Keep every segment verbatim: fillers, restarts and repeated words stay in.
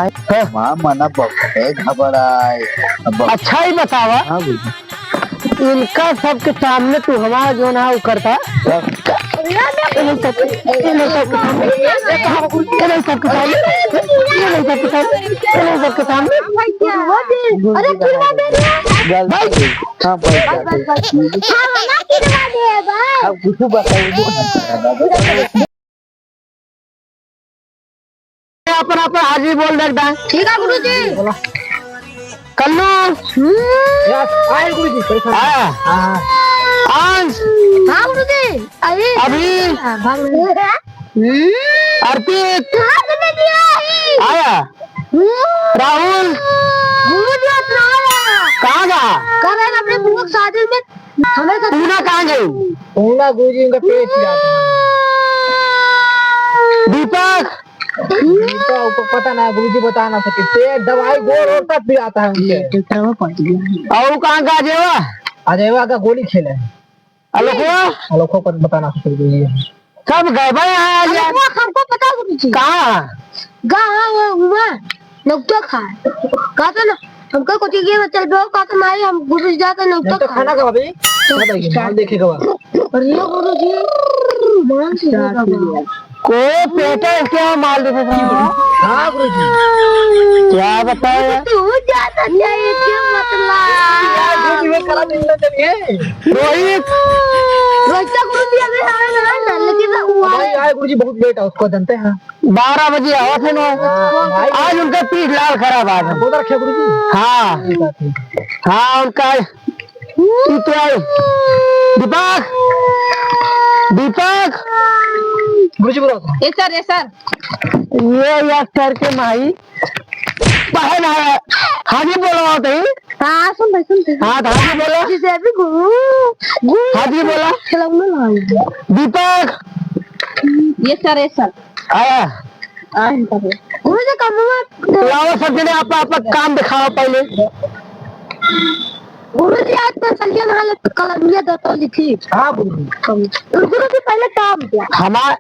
हाँ। माँ मना बहुते घबराए। अब अच्छा ही बतावा। हाँ गुरुजी। इनका सबके सामने तू हमारा जो ना वो करता। हाँ। इन्हें सब, इन्हें सबके सामने, इन्हें सबके सामने, इन्हें सबके सामने, इन्हें सबके सामने। अरे, फिर वो दे दिया। गलती भाई। हो गई। हाँ, भाई, बस, बस, बस। हाँ, ना फिर वो दे, भाई। अब कुछ बताओ, जो अपन, अपन हाजिरी बोल दे एकदम। ठीक है गुरुजी। बोला। कल्लू। हम्म। यस, आए गुरुजी, परेशान। हाँ। हाँ। अंश। हाँ गुरुजी, अभी। अभी। हाँ, भाग रहे। हम्म। अर्पित। हाँ गुरुजी, आई। आया। हम्म। राहुल। गुरुजी, अपना आया। कहाँ गया? कल है ना अपने बुआ की शादी में। हमें तो पूना कहाँ गई? पूना गुरुजी उनका पेट पिरात है। दीपक। दीपक, ऊपर पता ना, गुरुजी बता ना सके। पेट दवाई गोड़ और सब पिराता है उनके। और वो कहाँ का अजयवा? अजयवा का गोली खेले। अलोखवा? अलोखवा पर बता ना सके गुरुजी। सब गए भाई यहाँ आज यार। अरे वो हमको पता गुरुजी। कहाँ? गा, हाँ, वो हुआ, नौका खा। कहा था ना, हमको कुछ ये चल रहा, कहा था, "नहीं, हम गुरुजी जाके नौका नहीं तो खा।" खाना का भाभी? तो बताइए, माल देखेगा बा। अरे गुरुजी, मान से देगा बा। को पेटे क्या माल देखे था? हाँ गुरुजी। क्या बताए? तू जाना चाहिए, क्यों मतलब? यार, गुरुजी, वो करा नहीं चाहिए। रोहित। रोहित का गुरुजी अभी आए ना, ना, लेकिन ना हुआ भाई, है। आए गुरुजी, बहुत लेट है, उसको जानते हैं। बारह बजे आवत है ना। हाँ, भाई। आज उनका पीठ लाल खराब आज। हाँ, वो तो रखे गुरुजी। हाँ। ठीक है, ठीक है। हाँ, उनका। ई तो आई। दीपक। दीपक। गुरुजी बोलो। ए सर, ए सर। ये यार सर के माई। पहन आया। हाँ जी, बोलो आप ही। हाँ, सुन भाई, सुन भाई। हाँ, हाँ जी, बोलो। जिसे अभी गुरु, गुरु हाँ जी, बोलो। खिलौना लाओ। दीपक। ये सर, ये सर। आया। आ, इनका दे। गुरु जी, कमवा। लाओ सब जने, आप, आप काम दिखाओ पहले। गुरु जी, आज तो सलिया नहा ले, कलमिया दो तो लिखी। हाँ, गुरु जी। गुरु जी, पहले काम किया। हमार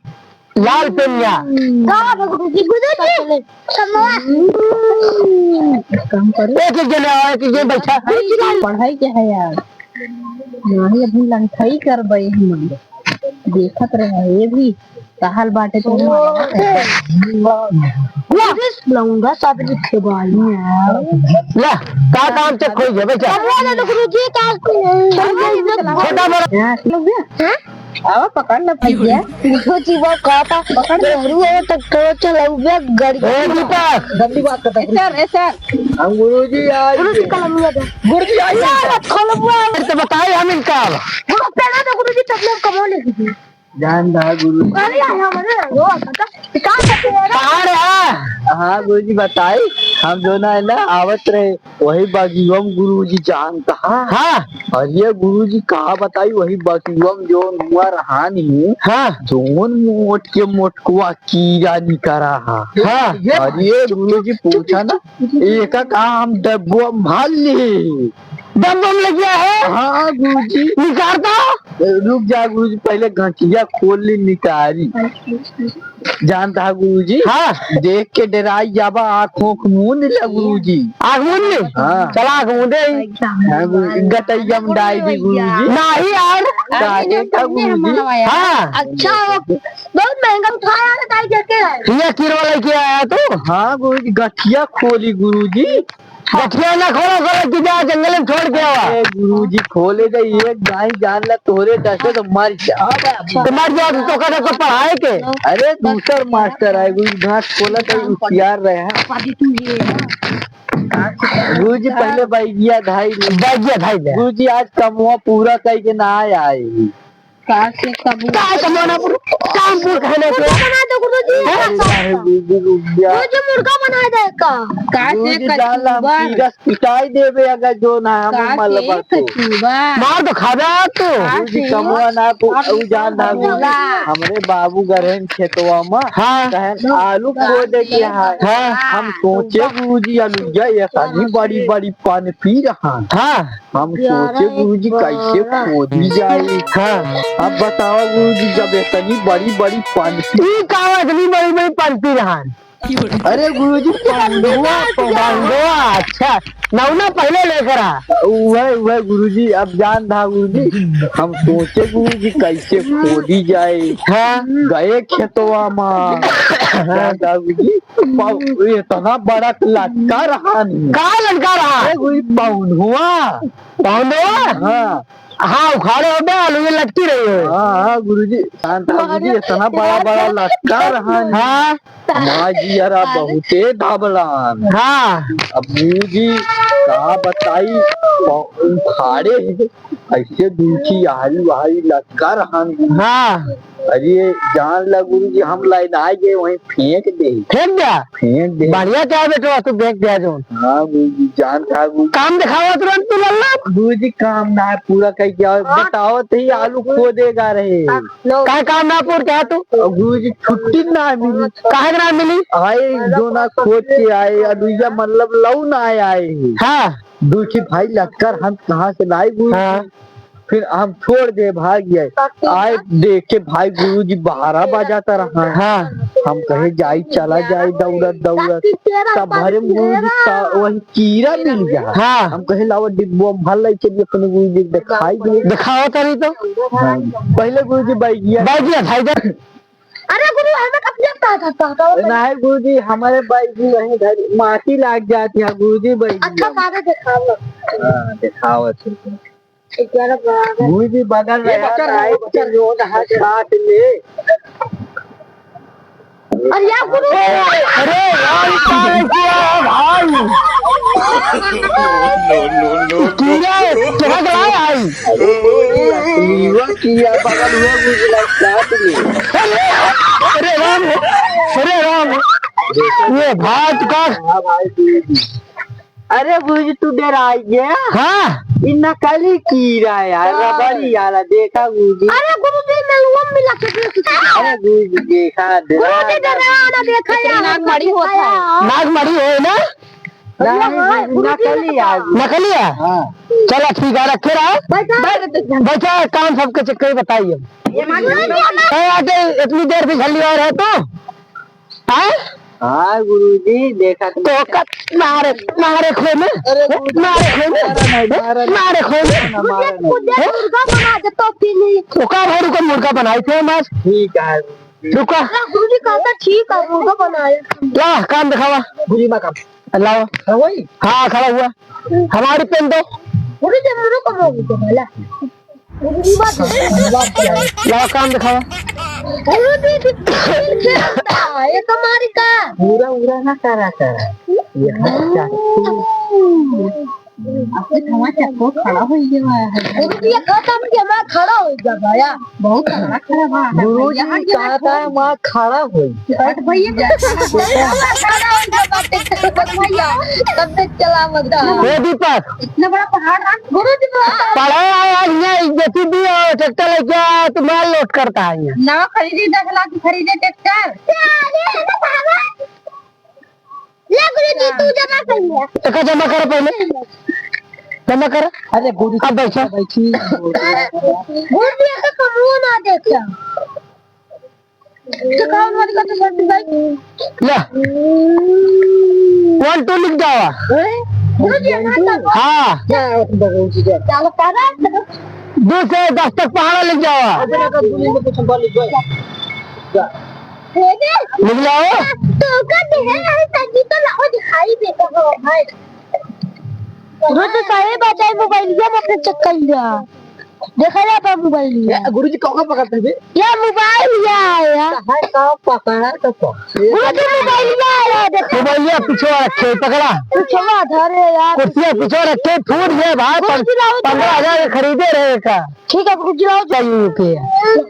लाल पेनिया। हम्म। का बा गुरुजी? गुरुजी, समझा। हम्म। काम करो। एक एक जने आओ, एक एक जने बैठा। पढ़ाई के है यार। नहीं, अभी लंठाई करबे हम। देखत रहे, ये भी कहल बाटे तो गुरुजी, लौंडा सब लिखे बाई। ला, का काम चेक खोई है, बैठा। समझा दे तो गुरुजी, का छोटा बड़ा। हाँ? आवा, पकड़ ले भैया। गुरुजी, वो कहता, पकड़ ले। "तोहरू हो तो चलो, चलो, वे गाड़ी।" ए, दीपक। गंदी बात करता है। ए, सर, ए, सर। हम गुरुजी आज गुरुजी, कलम लिया दे। गुरुजी, आइए। यार, खोलो, वो। अरे, तो बताए हम इनका। गुरु, पहले तो गुरुजी, चपले कमो ले लीजिए। जान रहा गुरुजी। अरे, यार, हमारे, वो, पता, क्या करते हैं? कहाँ रहा? हाँ, गुरुजी, बताई। हम जो ना है ना, आवत रहे। वही बगियवा में गुरुजी जान कहा। हाँ। और ये गुरुजी कहा बताई, वही बगियवा में जोन हुआ रहा नहीं। हाँ। जोन मोट के मोटकुआ कीड़ा निकरा हा। हाँ। और ये गुरुजी पूछा ना, एका कहा हम डब्बो में भर ली। डब्बो में लग गया है? हाँ गुरुजी। निकालता? रुक जा गुरुजी, पहले गठिया खोल ली निकारी। जानता है गुरुजी? हाँ। देख के डराई जाबा, आँख ऊँख मूंद ले गुरुजी। आँख मूंद ले? हाँ। चला आँख मूंदे ही। हाँ गुरुजी, गटैया में डाल दी गुरुजी। नहीं यार। काहे का गुरुजी? हाँ। अच्छा हो, बहुत महंगा उठाया है, ताई देते हैं। ये किरवा लेके आया तू? हाँ गुरुजी, गठिया खोली गुरुजी। गठिया ना खोलो, खोलो कि जा जंगल में छोड़ के आवा। अरे गुरुजी, खोले दे, एक गाय जान ला तोहरे डसे तो मर जा। तो मर जा, तो तोका, तोका पढ़ाए के। अरे दूसर मास्टर आए, गुरुजी घास खोला तो होशियार रहे। गुरुजी पहले बैगिया धाई ले। बैगिया धाई ले। गुरुजी आज कमवा पूरा कई के ना आए। का से कबू? का से मना पुर-, काम पुर कहने के? मुर्गा बना दो गुरुजी। हैं? अरे साहब, गुरुजी, रुक जा। गुरुजी, मुर्गा बना दे का? का से गुरुजी, जान ला, हम कचूबर? पीरस पिटाई देबे अगर जो ना हम का मल से बरतो। कचूबर? मार तो खाबे आप तो। का गुरुजी, से? कमवा ना पु-, आप उ जान ना गुरुजी। बोला। हमरे बाबू गरहन खेतवा में हाँ। कहन आलू खोदे के है। हाँ। हम सोचे गुरुजी, आलू ये ऐसा नहीं बड़ी बड़ी पानी पी रहा। हाँ। हम सोचे गुरुजी कैसे खोदी जाए। हाँ। अब बताओ गुरुजी, जब इतनी बड़ी बड़ी पंक्ति ई का इतनी बड़ी बड़ी पंक्ति रहन? अरे गुरुजी, पौंधवा, पौंधवा, अच्छा, नौना पहले लेकर आ। वह, वह गुरुजी, अब जान था गुरुजी, हम सोचे गुरुजी कैसे खोदी जाए। हाँ। गए खेतवा मा। हाँ। जान था गुरुजी, पौ-, इतना बड़ा लटका रहा नहीं। का लटका रहा? अरे गुरुजी, पौंधवा। पौंधवा? हाँ। हाँ, उखाड़े होबे, आलू ये लटकी रही है। हाँ, हाँ, गुरुजी, शांत रहो, गुरुजी, इतना बड़ा, बड़ा लटका रहा है। हाँ। हमार जियरा बहुते घबड़ान। हाँ। अब गुरुजी, का बताई, ब-, उखाड़े है, ऐसे दुखी आरी, आरी लटका रहा है। हाँ। अरे जान ला गुरुजी, हम लाइन आ गए, वहीं फेंक दे। फेंक दिया? फेंक दे। बढ़िया क्या बेटवा, तू फेंक दिया जो। हाँ गुरुजी, जान था गुरुजी। काम दिखावा तुरंत तू लल्ला। गुरुजी काम ना है, पूरा कह क्या बताओ तो ही आलू खो देगा रहे। हाँ, लो। काहे काम ना पूर क्या तू? और गुरुजी छुट्टी ना मिली। काहे ना मिली? आए जो ना खोद के आए, और दूजा मतलब लऊ ना आए, आए। हाँ। दूसरी भाई लटकर हम कहाँ से लाई गुरुजी? हाँ। फिर हम छोड़ दे, भाग गए। आए देखे भाई गुरुजी बारह बजाता रहा। हाँ। हम कहे जाई, चला जाई दौड़त दौड़त। तब भरे में गुरुजी का वही कीड़ा मिल गया। हाँ। हम कहे लाओ डिब्बो में भर लाई, चलिए अपने गुरुजी के दिखाई दिए। दिखाओ तनी तो। हाँ। पहले गुरुजी बैगिया। बैगिया भाई दे। अरे गुरु, हमें कब जब कहा था, कहा था, अरे नहीं गुरुजी, हमारे बैगी वहीं घर माटी लाग जाती है गुरुजी, बैगी अच्छा, हम। तारे दिखाओ। हाँ, दिखाओ अच्छे से। ग्यारह बारह। गुरुजी बगल ये में बच्चा यार, रहो, आए बच्चा। थे जो हाथ, हाथ में। अरे यार गुरु। अरे यार, ये क्या है भाई? कीड़ा है, क्या गला है भाई? अरे गुरुजी, असली हुआ किया, बगल हुआ गुरुजी, लाइट काट ले। अरे, अरे राम, अरे राम। ये भाई का। हाँ भाई गुरुजी। अरे गुरुजी, तू डराई गया? हाँ। इ नकली कीड़ा है यार, हाँ। रबड़ी वाला, देखा गुरुजी। अरे गुरुजी, नलुआ में मिला के देख। अरे गुरुजी, देखा, डरा गुरुजी, ना। डरा ना, देखा यार। नाक मड़ी होता है। नाक मड़ी हो ना? नहीं, हाँ, गुरुजी, नकली है। नकली है? हाँ। चला ठीक है, रखे रहो। बैठा। बैठा, काम सबके चक्कर में बताइए। ये मांग लो। ए, आके इतनी देर से झल्ली और है तू? हैं? हाँ गुरुजी, देखा तो। तो का मारे, मारे खोए में? अरे गुरुजी, मारे खोए में? मारा नहीं, मारा नहीं। मारे खोए में? ना, मारा नहीं। मुझे मुर्गा बना दे तो पी ली। तो का भाई रुको, मुर्गा बनाई थे हम आज। ठीक है। रुका। अरे गुरुजी कहता ठीक है, मुर्गा बनाए। ला, काम दिखावा। गुरुजी बा काम। लाओ। हाँ, वही। हाँ, खड़ा हुआ। हमारी पेन दो। गुरुजी, हम लोग को बोल दो, बोला। गुरुजी बात है। लाओ, काम दिखावा। गुरुजी, खेलता है, ये तुम्हारी का। पूरा उड़ा ना करा करा। ये हाथ चाटू। अब तो हमारा चक्को खड़ा हो गया है। गुरुजी, ये खत्म के हमारा खड़ा हो गया भाया। बहुत तगड़ा खड़ा बा। गुरुजी, यहाँ के कहता है, वहाँ खड़ा होई। हट भैया, खड़ा हो गया बाटे, भैया, तब से चला बता। ए दीपक। इतना बड़ा पहाड़ है। गुरुजी, पढ़े आए आज यहाँ इज्जती दी और ट्रैक्टर लेके आया, तू माल लोड करता है यहाँ। नवा खरीदी, दस लाख की खरीदे ट्रैक्टर। ले गुरुजी, तू जमा कर लिया। एका जमा कर पहले। जमा कर। अरे गुरुजी, अब बैठा। बैठी। गुरुजी, एका कमरो ना देखा। तो कौन वाली का तो सर भाई? ले। वन टू लिख जावा। हैं? गुरुजी, हमारे तो हाँ। क्या होता है गुरुजी का? क्या होता है? दो से दस तक पहाड़ा लिख जावा। अब ना कर, गुरुजी को कुछ हम लिख जाओ। जा। निकला हो? तो का दे है, अरे सब्जी तो लाओ दिखाई देता हो भाई। वो तो सही बात है, मोबाइल ये मत चेक कर लिया। देखा जाता मोबाइल ये। ए, गुरुजी कौन पकड़ते थे? ये मोबाइल ये आया। तो है का पकड़ा तो कौन? गुरुजी मोबाइल ये आया, देखो। मोबाइल ये पीछे रखे, पकड़ा। पीछे धरे यार। कुर्सिया पीछे रखे, फूट गए भाई। गुरुजी लाओ तो। पन्द्रह हजार के खरीदे रहे का। ठीक है, रुक जाओ। चाहिए के।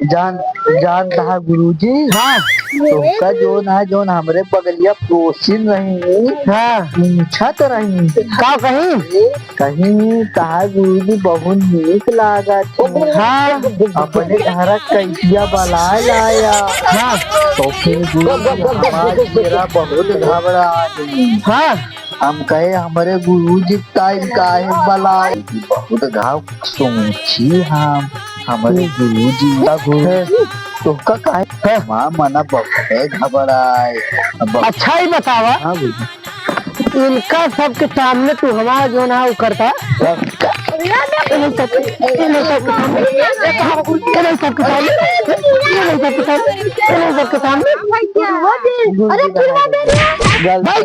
जान, जान रहा गुरुजी। हाँ। तोहका जोन है, जोन हमरे बगलिया पड़ोसिन रही। हाँ। पूछत रही। का कहीं? कहीं कहा गुरुजी बहुत नीक लागत है। हाँ। अपने घर कैसिया बलाए लाया। हाँ। तो फिर गुरुजी हमार जियरा बहुत घबरा गई। हाँ। हम कहे, "हमरे गुरुजी ताई काहे बलाए?" बहुत घाव सोची हम, हमरे गुरुजी का गुरु। तोहका काहे? हाँ। माँ मना बहुते घबराए। अब अच्छा ही बतावा। हाँ भैया। इनका सबके सामने तू हमारा जो ना वो करता। इन्हें सब, इन्हें सबके सामने, इन्हें सबके सामने, इन्हें सबके सामने, इन्हें सबके सामने। अरे, गलती भाई।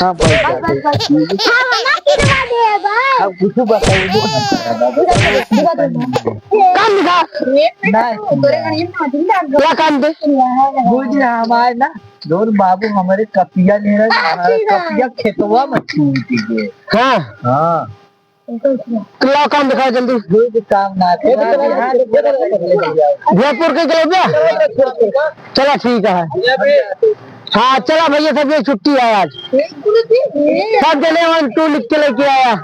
हाँ, भाई, बस, बस, बस। हाँ, मना किरवा दे, भाई। अब कुछ बताओ, वो ना। काम दिखा। नहीं। क्या काम दे? बुझ ना, हमारे ना, दोन बाबू हमारे कपिया ले रहे हैं, हमारे कपिया खेतवा में छूट गए। हाँ। हाँ। तो लाओ काम दिखाओ जल्दी। कोई भी काम ना करे। भैया, पूर के चलो भैया। चला ठीक है। हाँ, चला भैया, सब ये छुट्टी है आज। सब जने वन टू लिख के लेके आया।